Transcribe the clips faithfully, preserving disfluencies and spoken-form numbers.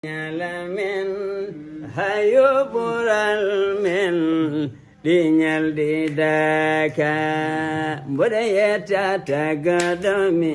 Ñalamen hayo ɓural men ɗi ñalɗi daka mboɗo yetta tagaɗo mi.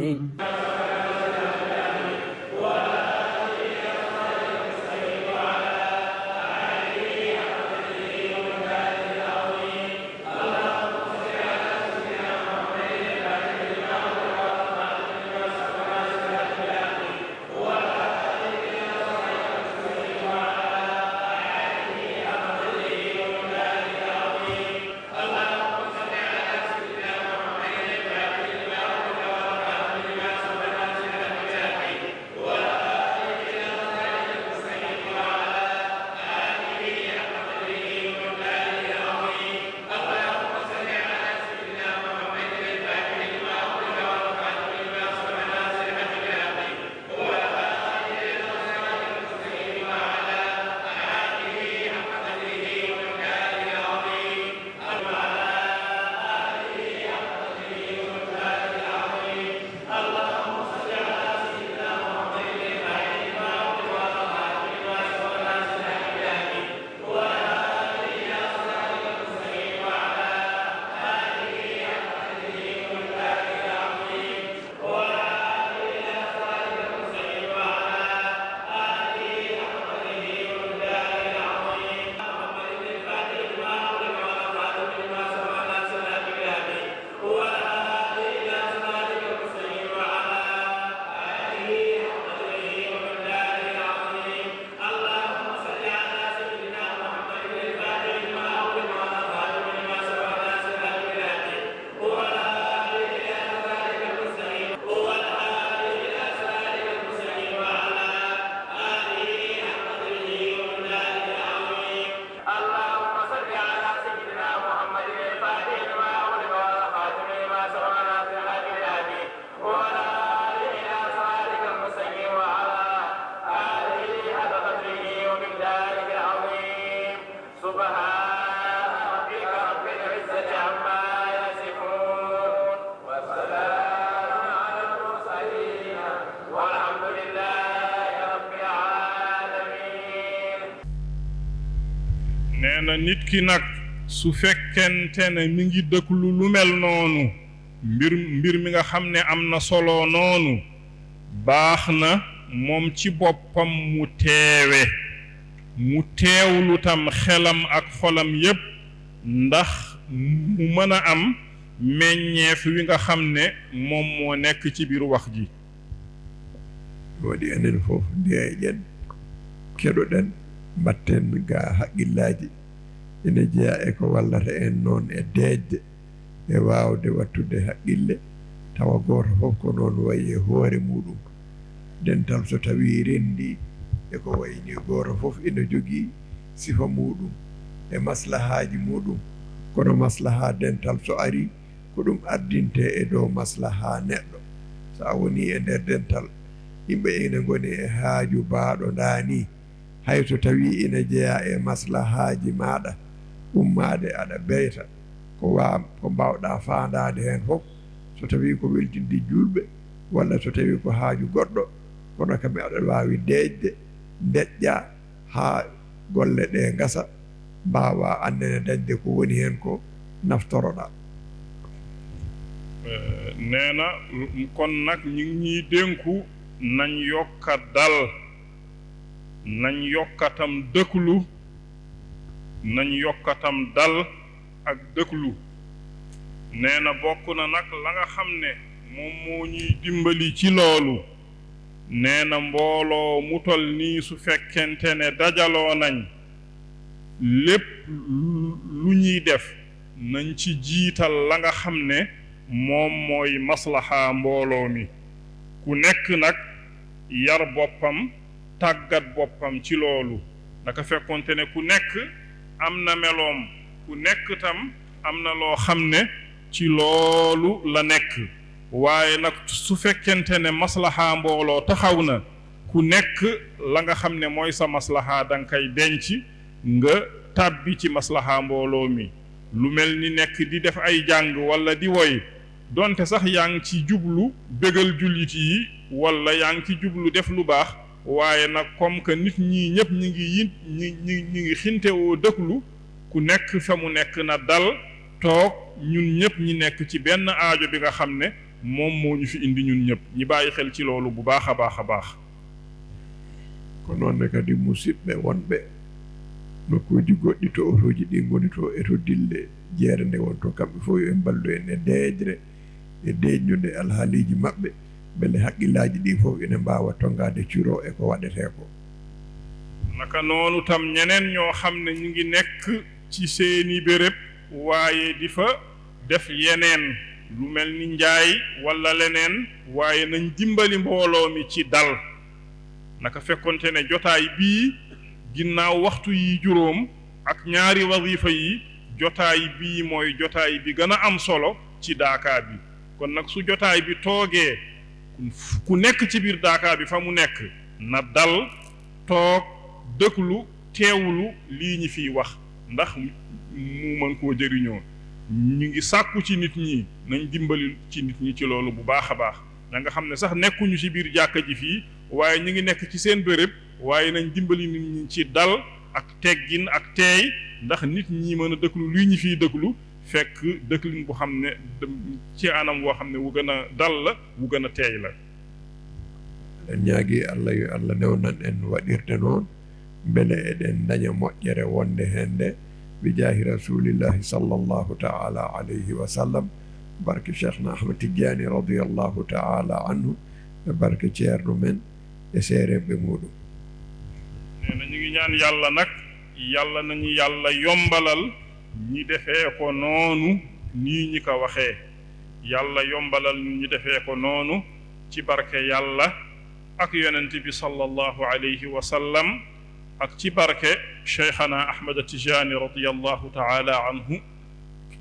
اللهم صل على سيدنا محمد الفاتح لما أغلق والخاتم لما سبق ناصر الحق بالحق وعلى آله إلى صراطك المستقيم وعلى آله حق قدره ومقداره العظيم. سبحان ربك رب العزة عما يصفون. وسلام على المرسلين. والحمد لله رب العالمين. Nee na nit ki nag, su fekkente ne mi ngi déglu lu mel noonu, mbir, mbir mi nga xam ne am na solo noonu, baax na moom ci boppam mu teewe, mu teewlu tam xelam ak xolam yépp, ndax mu mën a am meññeef wi nga xam ne moom moo nekk ci biir wax ji. Waɗi enen fof ndeeƴen, keɗoɗen, mbatten ga haqqillaaji. Ene jeyaa e ko wallata en noon e deeƴde, e waawde waɗtude haqqille, tawa gooto fof ko noon wayi e hoore muuɗum. Dental so tawii renndii, e ko wayi nii, gooto fof ina jogii sifa muuɗum e maslahaaji muuɗum. Kono maslahaa dental so arii, ko ɗum ardintee e dow maslahaa neɗɗo. So a wonii e nder dental, yimɓe ina ngoni e haaju baaɗo ndaa nii, hay so tawii ina jeyaa e maslahaaji maaɗa, ummaade aɗa beyta ko wa-, ko mbaawɗaa faandaade heen fof, so tawii ko weltinde juulɓe walla so tawii ko haaju goɗɗo, kono kam aɗa waawi deeƴde, ndeƴƴaa, haa golle ɗe ngasa, mbaawaa aan nene dañde ko woni heen ko naftoroɗaa. Eh, nee na, kon nag ñu ngi ñuy dénku nañ yokka dal, nañ yokka tam déglu, nañ yokka tam dal ak déglu. Nee na bokk na nag la nga xam ne moom moo ñuy dimbali ci loolu. Nee na mbooloo mu tol nii su fekkente ne dajaloo nañ, lépp lu ñuy def nañ ci jiital la nga xam ne moom mooy maslaha mbooloo mi. Ku nekk nag yar boppam, tàggat boppam ci loolu. Naka fekkonte ne ku nekk am na meloom, ku nekk tam am na loo xam ne ci loolu la nekk. Waaye nag su fekkente ne maslaha mbooloo taxaw na, ku nekk la nga xam ne mooy sa maslaha da nga koy denc, nga tàbbi ci maslaha mbooloo mi. Lu mel ni nekk di def ay jàng walla di woy, donte sax yaa ngi ci jublu bégal jullit yi, walla yaa ngi ci jublu def lu baax, Waaye nag, comme que nit ñi ñëpp ñi ngi yi, ñi, ñi, ñi ngi xinte oo dëkklu, ku nekk fa mu nekk na dal, toog, ñun ñëpp ñi nekk ci benn aajo bi nga xam ne moom moo ñu fi indi ñun ñëpp. Ñi bàyyi xel ci loolu bu baax a baax a baax. Ko noon ne kadi, musidɓe wonɓe nokkuuji goɗɗi to otooji ɗi ngoni to e to dille jeere nde won to, kamɓe fof yo en mballu en e deeƴre, e deeƴnude alhaaliiji maɓɓe, mbele haqqillaaji ɗi fof ina mbaawa tonngaade curo e ko waɗetee ko. Naka noonu tam, ñeneen ñoo xam ne ñu ngi nekk ci seeni béréb, waaye di fa def yeneen, lu mel ni njaay walla leneen, waaye nañ dimbali mbooloo mi ci dal. Naka fekkonte ne jotaay bii, ginnaaw waxtu yi juróom ak ñaari wazifa yi, jotaay bii mooy jotaay bi gën a am solo ci Daaka bi. Kon nag, su jotaay bi toogee, ku, ku nekk ci biir Daaka bi fa mu nekk, na dal, toog, déglu, teewlu lii ñi fiy wax, ndax mu mën koo jëriñoo. Ñu ngi sàkku ci nit ñi, nañ dimbali ci nit ñi ci loolu bu baax a baax. Ña nga xam ne sax nekkuñu ci biir jàkka ji fii, waaye ñu ngi nekk ci seen béréb, waaye nañ dimbali nit ñi ci dal ak teggin ak teey, ndax nit ñi mën a déglu lii ñi fiy déglu, fekk dëkklin bu xam ne dem ci anam woo xam ne wu gën a dal la, wu gën a teey la. Eɗen ñaagi Allah, yo Allah newnan en waɗirde noon, mbele eɗen ndaña moƴƴere wonde heen nde, bi jaahi Rasuulillahi sallallahu ta'ala alayhi wa sallam, barke Cheikhna Ahmad Tidiane radiyallahu ta'ala anhu, e barke Ceerno men, e seereeɓe muuɗum. Nee na ñu ngi ñaan Yàlla nag, Yàlla nañu Yàlla yombalal ñi defee ko noonu, nii ñi ko waxee. Yàlla yombalal ñu, ñu defee ko noonu, ci barke Yàlla ak Yonent bi sallallahu alayhi wa sallam, ak ci barke Cheikhana Ahmad Tijaani radiyallahu ta'ala anhu,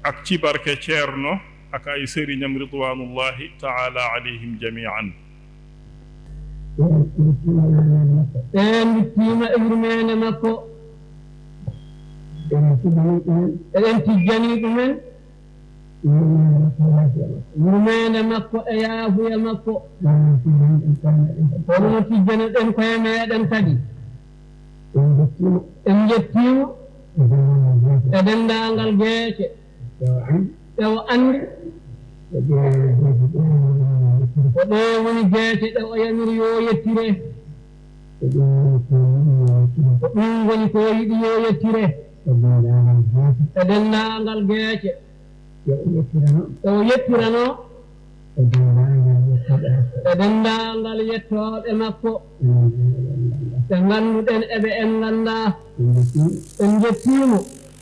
ak ci barke Ceerno ak ay sëriñam ridwanullahi ta'ala alayhim jami'an. Ɓeen nduttiima e yurmeende makko. Eɗen tijjanii ɗumen. Yurmeende makko e yaafuya makko. Kono no tijjanoɗen koye meeɗen kadi. En njettiima. En njettiima. E denndaangal geece. Ɗe o anndi. Ɗe o anndi. Ko ɗee woni geece ɗe o yamiri yo yettire. Ko ɗum woni ko o yiɗi yo yettire. Ko ɗum woni ko o yiɗi yo yettire. E denndaangal geece. E denndaangal geece. Yo o yettirano. Yo o yettirano. E denndaangal yettooɓe makko. E denndaangal yettooɓe makko. Ɓe ngannduɗen e ɓe en nganndaa. En njettii mo. En njettii mo.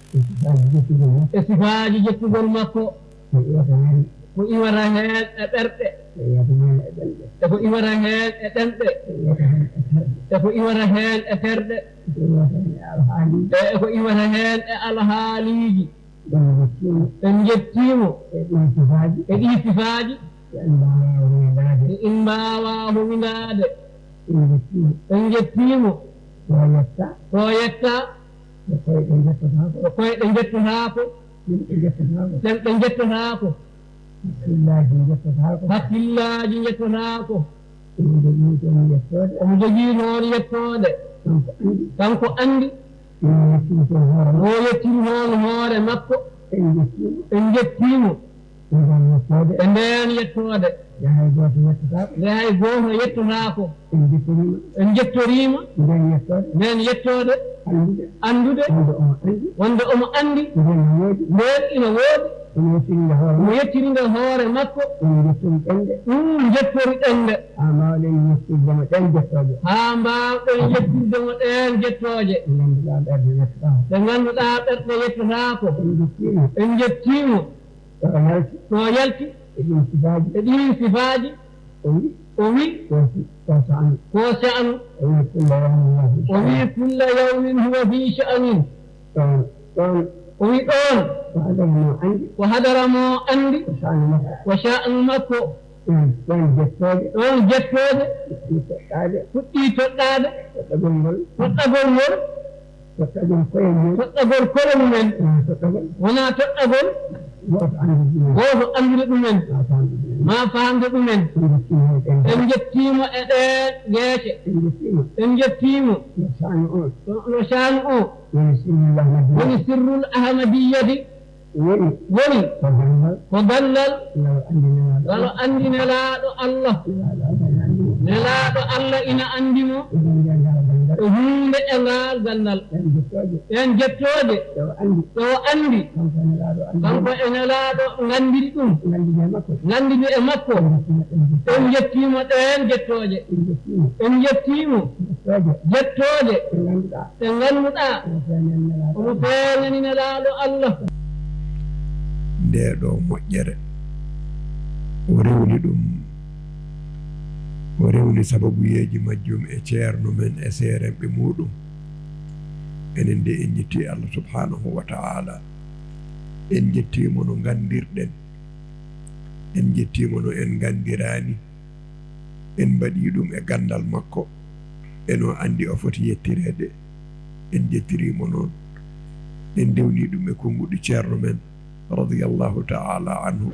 E sifaaji jettugol makko. E sifaaji jettugol makko. Ko iwata heen. Ko iwata heen e ɓerɗe. Ko iwata heen e ɗemɗe. E ko iwata heen e ɗemɗe. Ko iwata heen e terɗe. E ko iwata heen e terɗe. Ko iwata heen e alhaali. E, e ko iwata heen e alhaaliiji. En njettii mo. En njettii mo. E ɗii sifaaji. E ɗii sifaaji. Ɗe en mbaawaa humindaade. Ɗe en mbaawaa humindaade. En njettii mo. En njettii mo. Ko yetta. Ko yetta. Ko koyɗe njettotaako. Ko koyɗe njettotaako. Ɗemɗe njettotaako. Ɗemɗe njettotaako. Hakkillaaji njettotaako. Hakkillaaji njettotaako. Omo jogii toon yettoode. Omo jogii toon yettoode. Kanko anndi. Kanko anndi. Mo yettiri toon hoore makko. Mo yettiri toon hoore makko. En njettii mo. En njettii mo. E ndeen yettoode. E ndeen yettoode. Nde hay gooto yettotaako. Nde hay gooto yettotaako. En njettoriima. En njettoriima. Ndeen yettoode. Ndeen yettoode. Anndude. Anndude. Wonde omo anndi. Wonde omo anndi. Ndeen ina woodi. Ndeen ina woodi. Omo yettiri nde hoore makko. Omo yettiri nde hoore makko. Ɗum njettori ɗen de. Ɗum njettori ɗen de. Haa mbaawɗen yettirde mo ɗeen jettooje. Haa mbaawɗen yettirde mo ɗeen jettooje. Ɗe ngannduɗaa ɓerɗe yettotaako. Ɗe ngannduɗaa ɓerɗe yettotaako. En njettii mo. En njettii mo. Ɗo o yalti. Ɗo o yalti. E ɗiin sifaaji. E ɗiin sifaaji. O wi. O wi. Ko si-, ko sha'nu. Ko sha'nu. O wi, "Kulla yawmin huwa fi sha'nin." O wi, "Kulla yawmin huwa fi sha'nin." Ɗoon, ɗoon. O wi, "Ɗoon." Ko hadara mo anndi. Ko hadara mo anndi. Ko sha'nu makko. Ko sha'nu makko. Ɗum, ɗoon jettooje. Ɗoon jettooje. Fuɗɗii toɗɗaade. Fuɗɗii toɗɗaade. Toɗɗagol ngol. Toɗɗagol ngol. Toɗɗagol koye mum. Toɗɗagol koye mum en. Wonaa toɗɗagol. Wonaa toɗɗagol. Gooto anndude ɗumen. Gooto anndude ɗumen. Maa faamde ɗumen. Maa faamde ɗumen. En njettiima e ɗeen geece. En njettiima e ɗeen geece. En njettiima. En njettiima. No Saanu o. No, no Saanu o. Woni sirrul Ahmadiyyati. Woni sirrul Ahmadiyyati. Woni. Woni. Ko ganndal. Ko ganndal. Ngal anndi Nelaaɗo. Ngal anndi Nelaaɗo Allah. Nelaaɗo Allah ina anndi mo. Nelaaɗo Allah ina anndi mo. E huunde e ngaal ganndal. E huunde e ngaal ganndal. Ɓeen jettooje. Ɓeen jettooje. Yo anndi. Yo anndi. Kanko e Nelaaɗo anndi. Kanko e Nelaaɗo nganndiri ɗum. Nganndiri e makko. Nganndiri e makko. En njettiima ɗeen jettooje. En njettiima ɗeen jettooje. En njettiima. En njettiima. Jettooje. Jettooje. Ɗe ngannduɗaa. Ɗe ngannduɗaa. Omo feeñani Nelaaɗo. Omo feeñani Nelaaɗo Allah. Ndee ɗoo moƴƴere, o rewli ɗum, o rewli sababuyeeji majjum e ceerno men e seeremɓe muuɗum. Enen de, en njettii Allah subhaanahu wa ta'ala. En njettii mo no nganndirɗen. En njettii mo no en nganndiraani. En mbaɗii ɗum e ganndal makko, e no anndi o foti yettireede. En njettirii mo noon. En ndewnii ɗum e konnguɗi ceerno men, radiyallahu ta'ala anhu,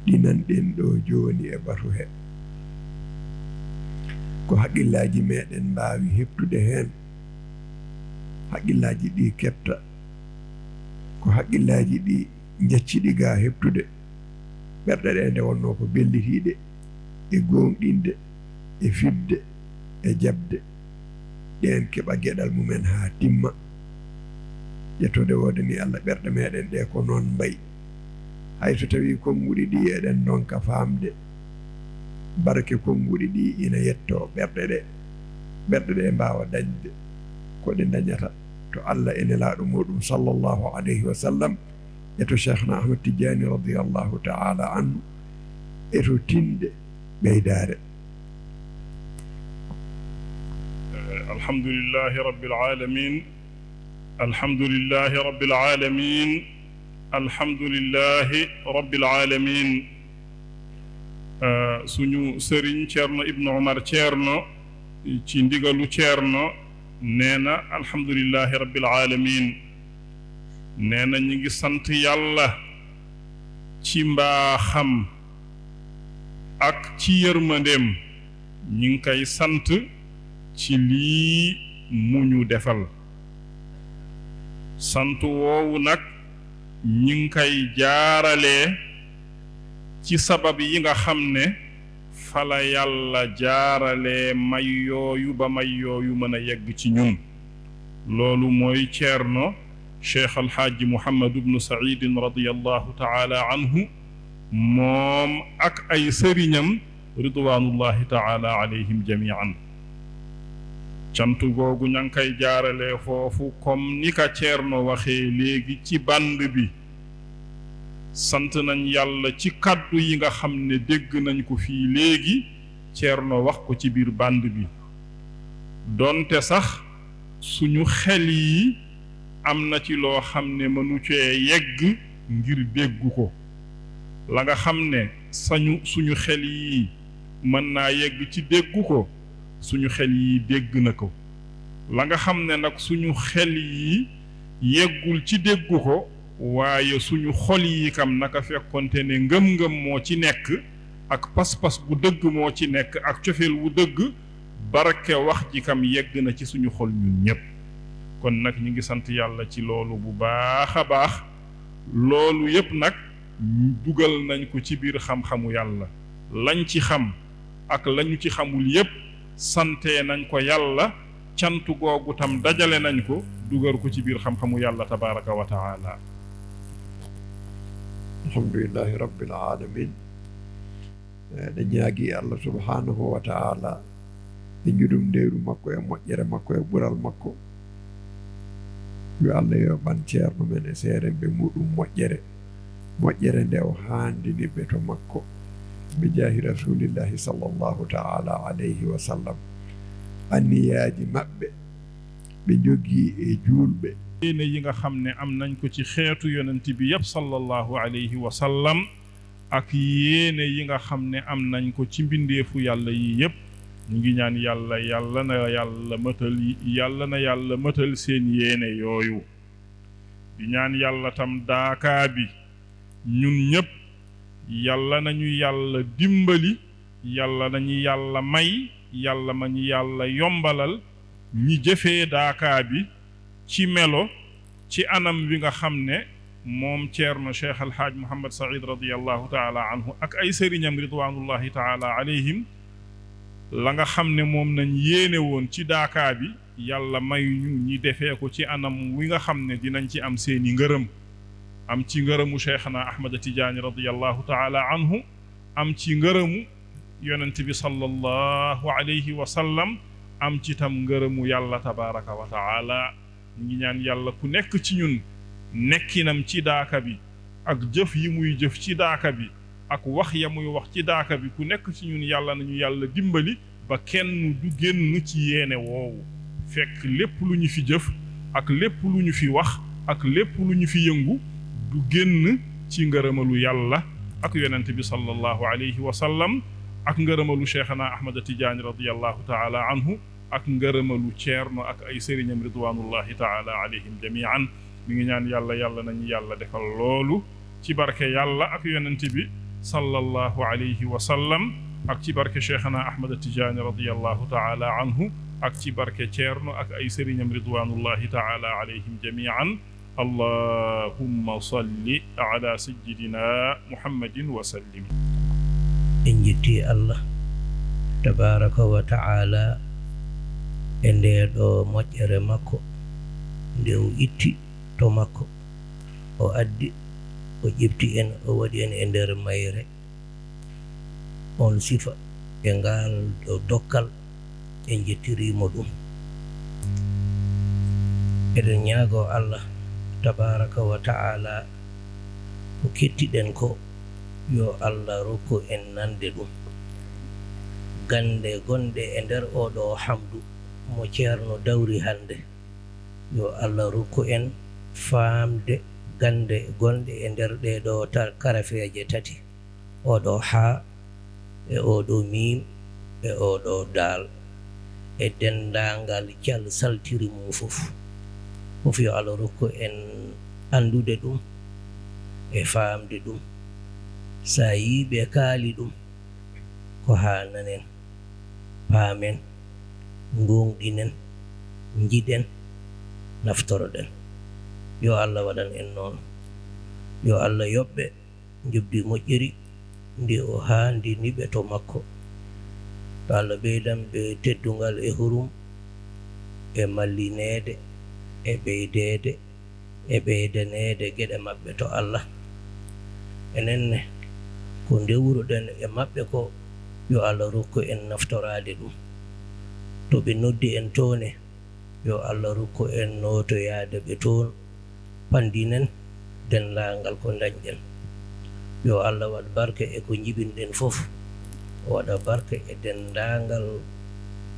ɗi nanɗen ɗoo jooni e batu he. Ko haqqillaaji meeɗen mbaawi heɓtude heen, haqqillaaji ɗi keɓta, ko haqqillaaji ɗi njacci ɗi gaa heɓtude. Ɓerɗe ɗe nde wonnoo ko bellitiiɗe e gooŋɗinde e fiɓde e jaɓde, ɗeen keɓa geɗal mumen haa timma. Ƴettoode woodani Allah ɓerɗe meeɗen ɗe ko noon mbayi. Hay so tawii konnguɗi ɗi eɗen ndonka faamde, barke konnguɗi ɗi ina yettoo ɓerɗe ɗe, ɓerɗe ɗe mbaawa dañde ko ɗe ndañata to Allah e Nelaaɗo muuɗum sallallahu alayhi wa sallam, e to Cheikhna Ahmad Tidiane radiyallahu ta'ala anhu, e to tinde ɓeydaare. Eh, alhamdulillahi rabbil alamin. Alhamdulillahi rabbil alamin. Alhamdulillahi rabbil alamin. Eh, suñu sëriñ Ceerno Ibnu Umar Ceerno, ci ndigalu Ceerno, nee na, alhamdulillahi rabbil alamin. Nee na ñi ngi sant Yàlla ci mbaaxam ak ci yërmandeem. Ñi ngi koy sant ci lii mu ñu defal. Sant woowu nag, ñi ngi koy jaarale ci sabab yi nga xam ne fa la Yàlla jaarale may yooyu, ba may yooyu mën a yegg ci ñun. Loolu mooy Ceerno Cheikh Al Hadji Mouhamadou Ibn Saïdine radiyallahu ta'ala anhu, moom ak ay sëriñam ridwanullahi ta'ala alayhim jami'an. Cant googu ña ngi koy jaarale foofu, comme ni ka Ceerno waxee léegi ci band bi. Sant nañ Yàlla ci kàddu yi nga xam ne dégg nañ ko fii léegi, Ceerno wax ko ci biir band bi. Donte sax suñu xel yi am na ci loo xam ne mënu cee yegg ngir dégg ko. La nga xam ne sañu, suñu xel yi mën naa yegg ci dégg ko, suñu xel yi dégg na ko. La nga xam ne nag suñu xel yi yeggul ci dégg ko, waaye suñu xol yi kam, naka fekkonte ne ngëm-ngëm moo ci nekk, ak pas-pas bu dëgg moo ci nekk, ak cofeel wu dëgg, barke wax ji kam yegg na ci suñu xol ñun ñépp. Kon nag ñu ngi sant Yàlla ci loolu bu baax a baax. Loolu yépp nag dugal nañ ko ci biir xam-xamu Yàlla. Lañ ci xam ak lañu ci xamul yépp, sante nañ ko Yàlla. Cant googu tam dajale nañ ko, dugal ko ci biir xam-xamu Yàlla tabaraka wa taala. Alhamdulillahi rabbil alamin. Eɗen ñaagii Allah subhanahu wa ta'ala e njuɗum ndeyru makko e moƴƴere makko e ɓural makko, yo Allah yoɓan ceerno men e seeremɓe muɗum moƴƴere, moƴƴere nde o haandini ɓe to makko, bi jaahi rasulillahi sallallahu ta'ala alayhi wa sallam. Anniyaaji maɓɓe ɓe njogii e juulɓe. Yéene yi nga xam ne am nañ ko ci xeetu yonent bi yépp sallallahu alayhi wa sallam, ak yéene yi nga xam ne am nañ ko ci mbindeefu Yàlla yi yépp. Ñu ngi ñaan Yàlla, Yàlla na Yàlla mëtal, Yàlla na Yàlla mëtal seen yéene yooyu. Di ñaan Yàlla tam daakaa bi, ñun ñépp, Yàlla nañu Yàlla dimbali, Yàlla nañu Yàlla may, Yàlla ma ñu Yàlla yombalal ñi jëfee daakaa bi ci melo, ci anam wi nga xam ne moom Ceerno Cheikh Al Hadj Mouhamed Saïd radiyallahu taala anhu ak ay sëriñam ridwanullahi taala alayhim, la nga xam ne moom nañ yéene woon ci daakaa bi, Yàlla may ñu ñi defee ko ci anam wi nga xam ne dinañ ci am seeni ngërëm, am ci ngërëmu Cheikhna Ahmad Tijaani radiyallahu taala anhu, am ci ngërëmu Yonent bi sallallahu alayhi wa sallam, am ci tam ngërëmu Yàlla tabaraka wa taala. Ñu ngi ñaan Yàlla ku nekk ci ñun nekkinam ci daaka bi ak jëf yi muy jëf ci daaka bi ak wax ya muy wax ci daaka bi, ku nekk ci ñun Yàlla nañu Yàlla dimbali ba kenn du génn ci yéene woowu, fekk lépp lu ñu fi jëf ak lépp lu ñu fi wax ak lépp lu ñu fi yëngu du génn ci ngërëmalu Yàlla ak Yonent bi sallallahu alayhi wa sallam ak ngërëmalu Cheikhna Ahmad Tijaani radiyallahu taala anhu ak ngërëmalu Ceerno ak ay sëriñam ridwanullahi taala alayhim jamian. Mi ngi ñaan Yàlla, Yàlla nañu Yàlla defal loolu ci barke Yàlla ak Yonent bi sallallahu alayhi wa sallam ak ci barke Cheikhna Ahmad Tijaani radiyallahu taala anhu ak ci barke Ceerno ak ay sëriñam ridwanullahi taala alayhim jamian. Allahumma salli ala sayyidina Muhammadin wa sallim. En njettii Allah tabaraka wa taala e ndee ɗoo moƴƴere makko nde o itti to makko, o addi, o ƴefti en, o waɗi en e nder mayre. On sifa e ngaal ɗoo dokkal, en njettirii mo ɗum. Eɗen ñaagoo Allah tabaraka wa taala ko kettiɗen ko, yo Allah rokku en nande ɗum. Gannde gonɗe e nder oo ɗoo hamdu mo Ceerno dawri hannde, yo Allah rokku en faamde gannde gonɗe e nder ɗee ɗoo ta-, karafeeje tati, oo ɗoo haa e oo ɗoo miim e oo ɗoo daal e denndaangal cal saltiri mum fof. Fof yo Allah rokku en anndude ɗum e faamde ɗum. So a yii ɓe kaali ɗum, ko haa nanen, paamen, ngoongɗinen, njiɗen, naftoroɗen. Yo Allah waɗan en noon. Yo Allah yoɓ ɓe njoɓdi moƴƴiri ndi o haandini ɓe to makko. Yo Allah ɓeydan ɓe teddungal e hurum e mallineede e ɓeydeede e ɓeydaneede geɗe maɓɓe to Allah. Enen ne, ko ndewruɗen e maɓɓe ko, yo Allah rokku en naftoraade ɗum. To ɓe noddi en to ne, yo Allah rokku en nootoyaade ɓe toon, panndinen denndaangal ko ndañɗen. Yo Allah waɗ barke e ko njibinɗen fof, o waɗa barke e denndaangal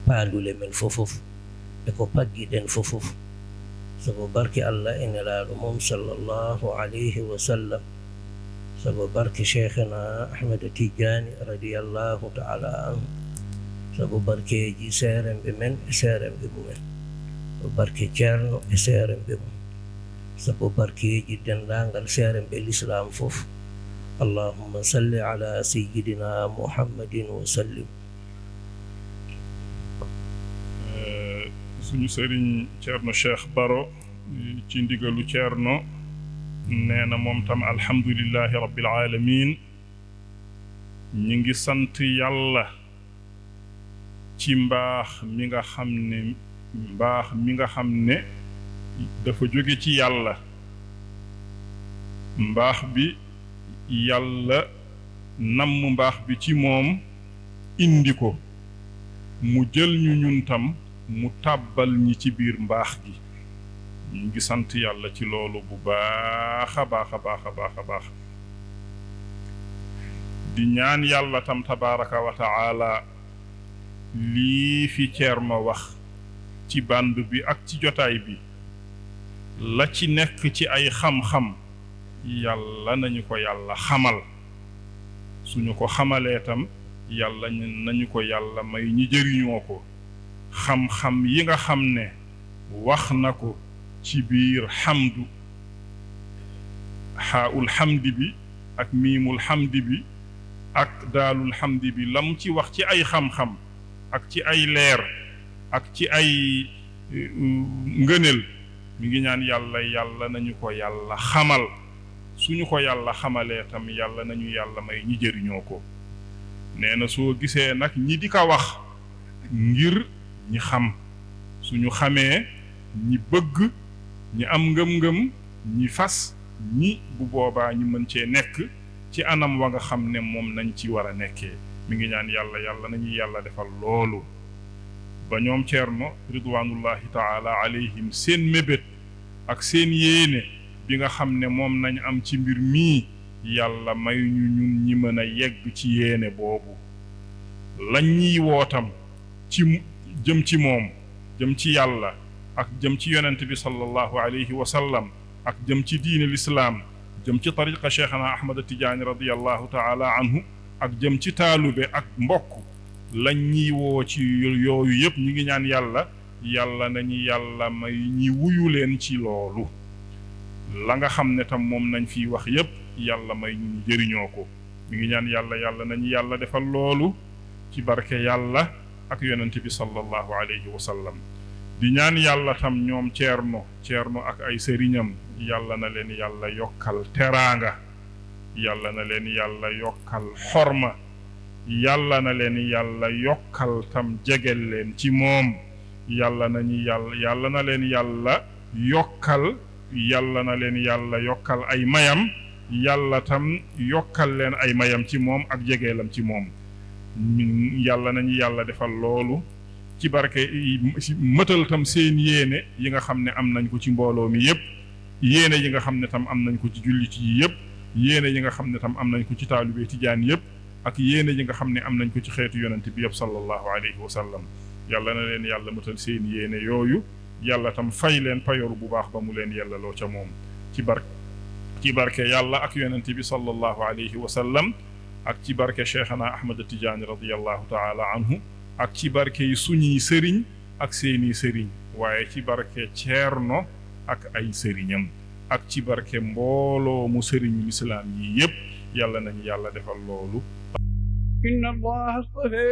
paandule men fof fof. E ko paggiɗen fof fof, sabu barke Allah e Nelaaɗo mum, sallallahu alayhi wa sallam, sabu barke Cheikhna Ahmed Tidiane, radiyallahu taala anhu, sabu barkeeji seeremɓe men e seeremɓe mumen, sabu barke Ceerno e seeremɓe mum, sabu barkeeji denndaangal seeremɓe Lislaam fof. Allahumma salli ala sayyidina Muhammadin wa sallim. Eh, suñu sëriñ Ceerno Cheikh Baro, eh, ci ndigalu Ceerno, nee na moom tam alhamdulillahi rabbil alamin. Ñi ngi sant Yàlla ci mbaax mi nga xam ne, mbaax mi nga xam ne dafa jóge ci Yàlla. Mbaax bi, Yàlla namm mbaax bi ci moom, indi ko, mu jël ñu ñun tam, mu tàbbal ñi ci biir mbaax gi. Ñu ngi sant Yàlla ci loolu bu baax a baax a baax a baax a baax. Di ñaan Yàlla tam, tabaraka wa taala, lii fi Ceerno wax ci bànd bi ak ci jotaay bi, la ci nekk ci ay xam-xam, Yàlla nañu ko Yàlla xamal. Suñu ko xamalee tam, Yàlla nañu ko Yàlla may ñi jëriñoo ko. Xam-xam yi nga xam ne wax na ko ci biir xamdu, xaaul xamdi bi, ak miimul hamdi bi, ak daalul hamdi bi, lam ci wax ci ay xam-xam, ak ci ay leer, ak ci ay, eh, ngëneel, mi ngi ñaan Yàlla, Yàlla nañu ko Yàlla xamal. Suñu ko Yàlla xamalee tam, Yàlla nañu Yàlla may ñi jëriñoo ko. Nee na, soo gisee nag ñi di ko wax, ngir ñi xam, suñu xamee, ñi bëgg, ñi am ngëm-ngëm, ñi fas, ñi bu boobaa ñu mën cee nekk ci anam wa nga xam ne moom nañ ci war a nekkee. Mi ngi ñaan Yàlla, Yàlla nañu Yàlla defal loolu. Ba ñoom Ceerno, ridwanullahi taala alayhim, seen mébét ak seen yéene bi nga xam ne moom nañ am ci mbir mii, Yàlla may ñu ñun ñi mën a yegg ci yéene boobu. Lañ ñiy woo tam ci mu-, jëm ci moom, jëm ci Yàlla, ak jëm ci Yonent bi sallallahu alayhi wa sallam, ak jëm ci diine lislaam, jëm ci tariqa Cheikhana Ahmad Tijaani radiyallahu taala anhu, ak jëm ci taalube ak mbokk, lañ ñiy woo ci yo-, yooyu yépp, ñi ngi ñaan Yàlla, Yàlla nañu Yàlla may ñi wuyu leen ci loolu. La nga xam ne tam moom nañ fiy wax yépp, Yàlla may ñu ñu jëriñoo ko. Mi ngi ñaan Yàlla, Yàlla nañu Yàlla defal loolu ci barke Yàlla ak Yonent bi sallallahu alayhi wa sallam. Di ñaan Yàlla tam ñoom Ceerno, Ceerno ak ay sëriñam, Yàlla na leen Yàlla yokkal teraanga, Yàlla na leen Yàlla yokkal xorma, Yàlla na leen Yàlla yokkal tam jegel leen ci moom, Yàlla nañu Yàlla, Yàlla na leen Yàlla yokkal, Yàlla na leen Yàlla yokkal ay mayam, Yàlla tam yokkal leen ay mayam ci moom ak jegeelam ci moom. Min, Yàlla nañu Yàlla defal loolu ci barke yi, ci mëtal tam seen yéene yi nga xam ne am nañ ko ci mbooloo mi yépp, yéene yi nga xam ne tam am nañ ko ci jullit yi yépp, yéene yi nga xam ne tam am nañ ko ci taalibe Tijaan yépp, ak yéene yi nga xam ne am nañ ko ci xeetu Yonent bi yépp sallallahu alayhi wa sallam. Yàlla na leen Yàlla mëtal seen yéene yooyu, Yàlla tam fay leen payoor bu baax ba mu leen yellaloo ca moom, ci bar-, ci barke Yàlla ak Yonent bi sallallahu alayhi wa sallam, ak ci barke Cheikhana Ahmad Tijaani radiyallahu taala anhu, ak ci barke yi suñuy sëriñ ak seeni sëriñ, waaye ci barke Ceerno ak ay sëriñam, ak ci barke mbooloo mu sëriñu lislaam yi yépp. Yàlla nañu Yàlla defal loolu. إن الله اصطفى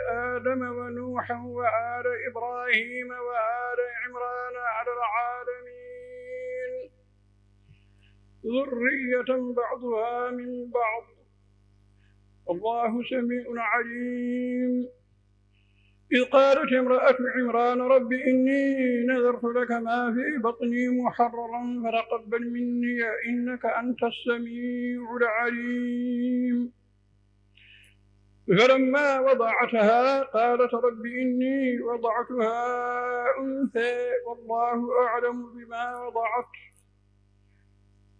آدم ونوحا وآل إبراهيم وآل عمران على العالمين، ذرية بعضها من بعض، والله سميع عليم. إذ قالت امرأة عمران رب إني نذرت لك ما في بطني محررا فتقبل مني إنك أنت السميع العليم. فلما وضعتها قالت رب إني وضعتها أنثى والله أعلم بما وضعت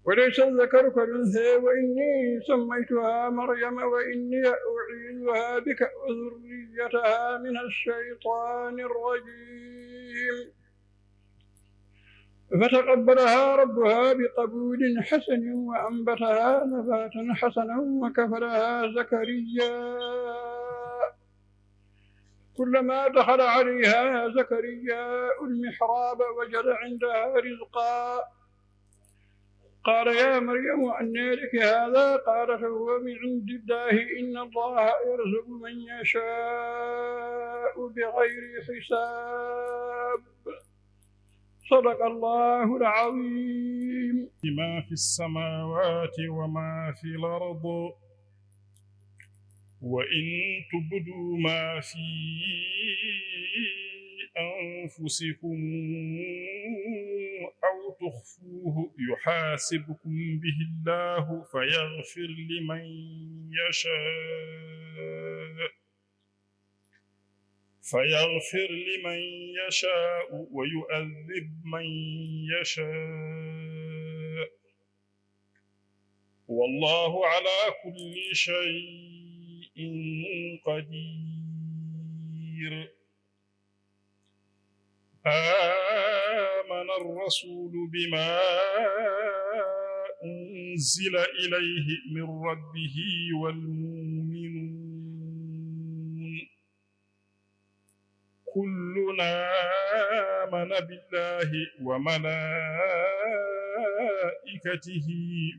وليس الذكر كالأنثى وإني سميتها مريم وإني أعيذها بك وذريتها من الشيطان الرجيم. فتقبلها ربها بقبول حسن وأنبتها نباتا حسنا وكفلها زكريا. كلما دخل عليها زكريا المحراب وجد عندها رزقا. قال يا مريم أنى لك هذا؟ قالت هو من عند الله إن الله يرزق من يشاء بغير حساب. صدق الله العظيم. ما في السماوات وما في الأرض وإن تبدوا ما في أنفسكم أو تخفوه يحاسبكم به الله فيغفر لمن يشاء، فيغفر لمن يشاء ويعذب من يشاء، والله على كل شيء قدير. آمن الرسول بما أنزل إليه من ربه والمؤمنون، كل آمن بالله وملائكته وملائكته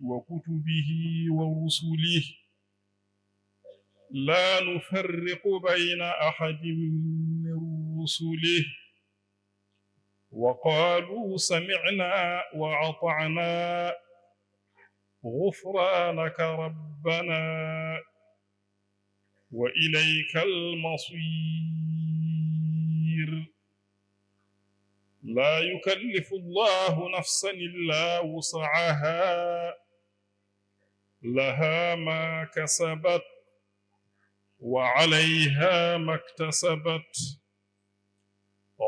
وكتبه ورسله لا نفرق بين أحد من رسله وقالوا سمعنا وأطعنا غفرانك ربنا وإليك المصير. لا يكلف الله نفسا إلا وسعها، لها ما كسبت وعليها ما اكتسبت.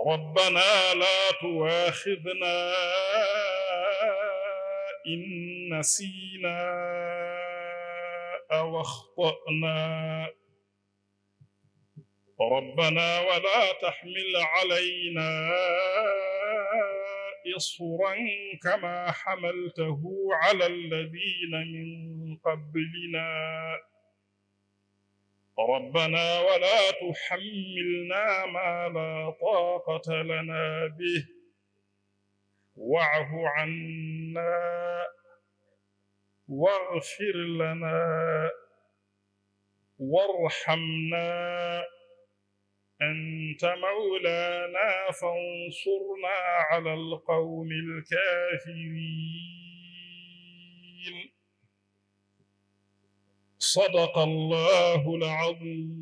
ربنا لا تؤاخذنا إن نسينا أو أخطأنا. ربنا ولا تحمل علينا إصرا كما حملته على الذين من قبلنا. ربنا ولا تحملنا ما لا طاقة لنا به، واعف عنا، واغفر لنا، وارحمنا، أنت مولانا فانصرنا على القوم الكافرين. صدق الله العظيم.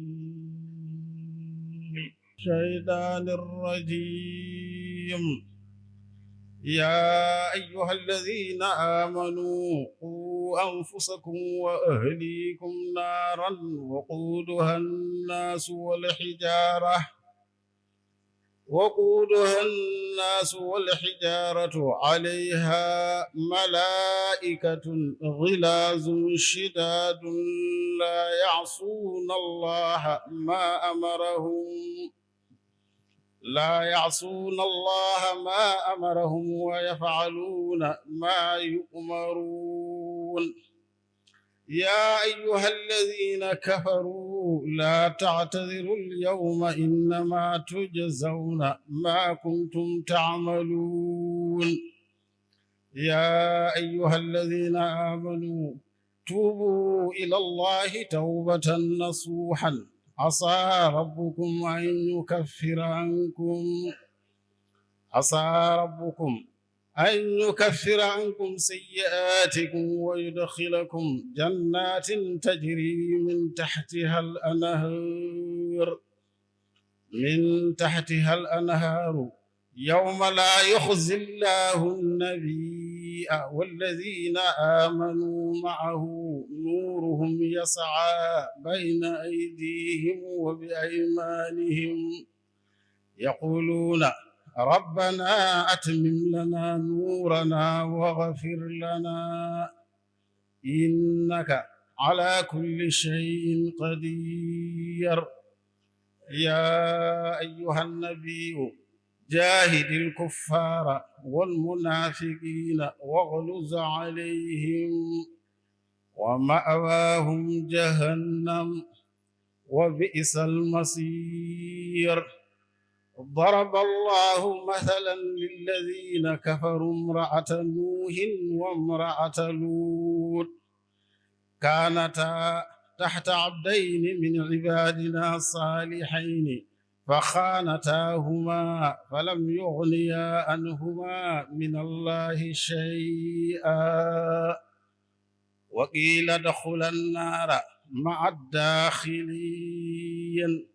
الشيطان الرجيم. يا أيها الذين آمنوا قوا أنفسكم وأهليكم نارا وقودها الناس والحجارة، وقودها الناس والحجارة عليها ملائكة غلاظ شداد لا يعصون الله ما أمرهم، لا يعصون الله ما أمرهم ويفعلون ما يؤمرون. يا أيها الذين كفروا لا تعتذروا اليوم إنما تجزون ما كنتم تعملون. يا أيها الذين آمنوا توبوا إلى الله توبة نصوحا عسى ربكم أن يكفر عنكم، عسى ربكم أن يكفر عنكم سيئاتكم ويدخلكم جنات تجري من تحتها الأنهار، من تحتها الأنهار، يوم لا يخزي الله النبي والذين آمنوا معه نورهم يسعى بين أيديهم وبأيمانهم، يقولون ربنا أتمم لنا نورنا واغفر لنا إنك على كل شيء قدير. يا أيها النبي جاهد الكفار والمنافقين واغلظ عليهم ومأواهم جهنم وبئس المصير. ضرب الله مثلا للذين كفروا امرأة نوح وامرأة لوط كانتا تحت عبدين من عبادنا صالحين فخانتاهما فلم يغنيا عنهما من الله شيئا وقيل ادخلا النار مع الداخلين.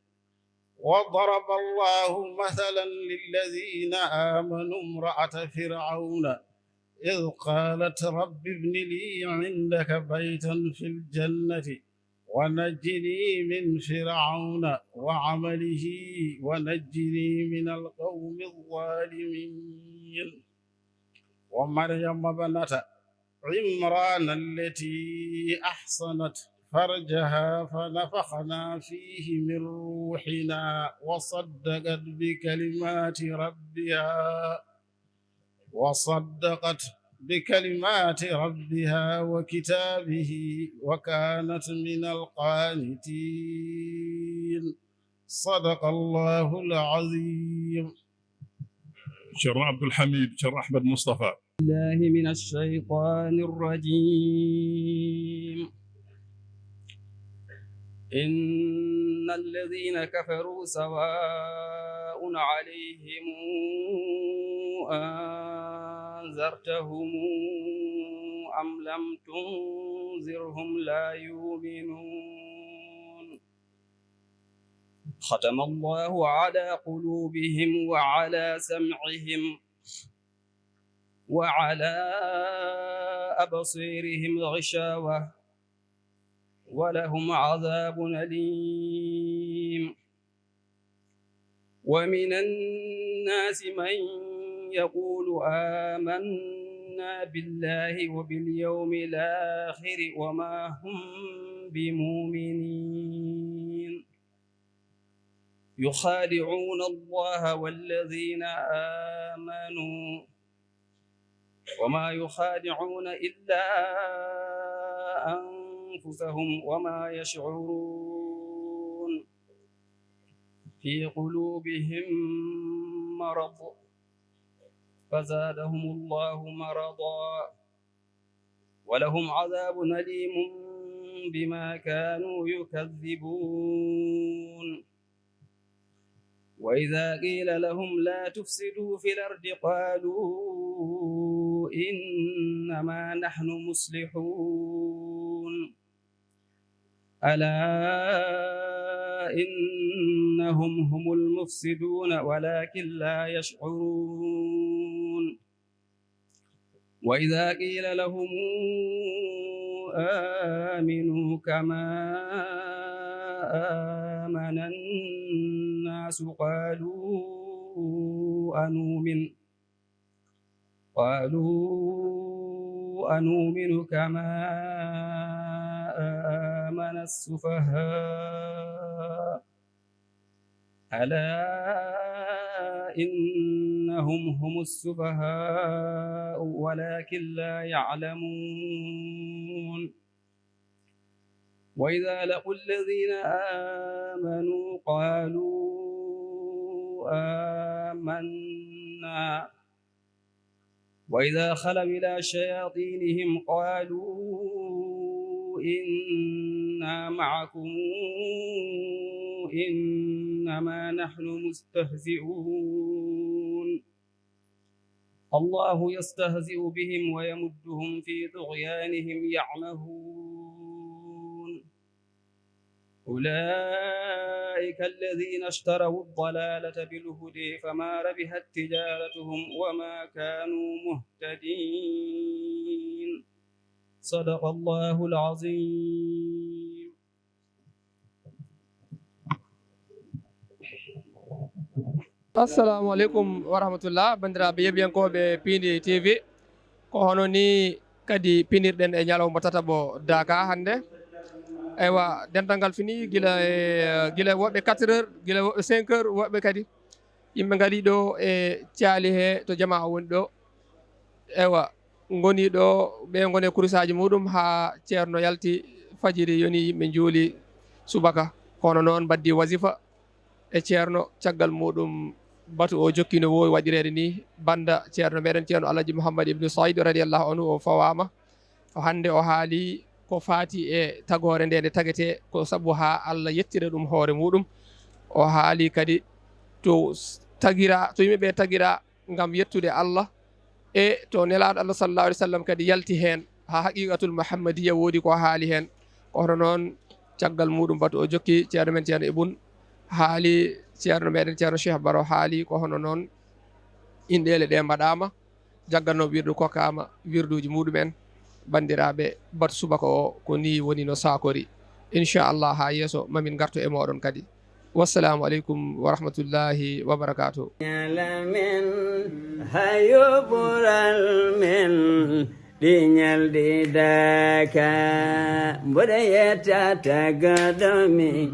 وضرب الله مثلا للذين آمنوا امرأة فرعون إذ قالت رب ابن لي عندك بيتا في الجنة ونجني من فرعون وعمله ونجني من القوم الظالمين. ومريم ابنة عمران التي أحصنت فرجها فنفخنا فيه من روحنا وصدقت بكلمات ربها، وصدقت بكلمات ربها وكتابه وكانت من القانتين. صدق الله العظيم. Ceerno Abdul Hamid, Ceerno Ahmed Mustafa. بالله من الشيطان الرجيم. إن الذين كفروا سواء عليهم أنذرتهم أم لم تنذرهم لا يؤمنون. ختم الله على قلوبهم وعلى سمعهم وعلى أبصيرهم غشاوة ولهم عذاب أليم. ومن الناس من يقول آمنا بالله وباليوم الآخر وما هم بمؤمنين. يخادعون الله والذين آمنوا وما يخادعون إلا أنفسهم وما يشعرون. في قلوبهم مرض فزادهم الله مرضا ولهم عذاب أليم بما كانوا يكذبون. وإذا قيل لهم لا تفسدوا في الأرض قالوا إنما نحن مصلحون. ألا إنهم هم المفسدون ولكن لا يشعرون. وإذا قيل لهم آمنوا كما آمن الناس قالوا أنؤمن قالوا أنؤمن كما آمن السفهاء ألا إنهم هم السفهاء ولكن لا يعلمون. وإذا لقوا الذين آمنوا قالوا آمنا وإذا خلوا إلى شياطينهم قالوا إنا معكم إنما نحن مستهزئون. الله يستهزئ بهم ويمدهم في طغيانهم يعمهون. أولئك الذين اشتروا الضلالة بالهدى فما ربحت تجارتهم وما كانوا مهتدين. صدق الله العظيم. Assalamu aleykum wa rahmatullah, banndiraaɓe yeɓiyankooɓe Piindi T V. Ko hono ni kadi pinirɗen e ñalawma tataɓo Daaka hannde. Eywa, dental ngal fini gila e, gila woɓɓe quatre heures, gila woɓɓe cinq heures, woɓɓe kadi yimɓe ngari ɗo e caali he to jamaa o woni ɗo. Eywa, ngoni ɗo, ɓe ngoni e kurusaaji muɗum haa Ceerno yalti fajiri, yoni yimɓe njuuli subaka. Kono noon mbaddi wasifa e Ceerno, caggal muɗum batu o jokki no woowi waɗireede ni. Bannda Ceerno meɗen Ceerno Alhaji Mouhammad Ibnu Said radiyallahu anhu o fawaama. O hannde o haali ko faati e tagoore nde nde tagete ko sabu haa Allah yettira ɗum hoore muɗum. O haali kadi to s-, tagira, to yimɓe ɓe tagira ngam yettude Allah, e to Nelaaɗo Allah sallallahu alaihi wasallam kadi yalti heen, haa haqiqatul Muhammadiyya woodi ko haali heen. Ko hono noon caggal muɗum batu o jokki Ceerno men Ceerno Ibun, haali Ceerno meɗen Ceerno Cheikh Baro haali ko hono noon inɗeele ɗe mbaɗaama, jagganooɓe wirdu kokkaama wirduuji muɗumen. Banndiraaɓe, batu subaka o ko ni woni no saakori. Inchallah, haa yeeso mamin ngartu e mooɗon kadi. Wassalamu aleykum wa rahmatullahi wa barakatuh. Ñalamen hayo ɓural men ɗi ñalɗi Daaka, mboɗo yetta tagaɗo mi.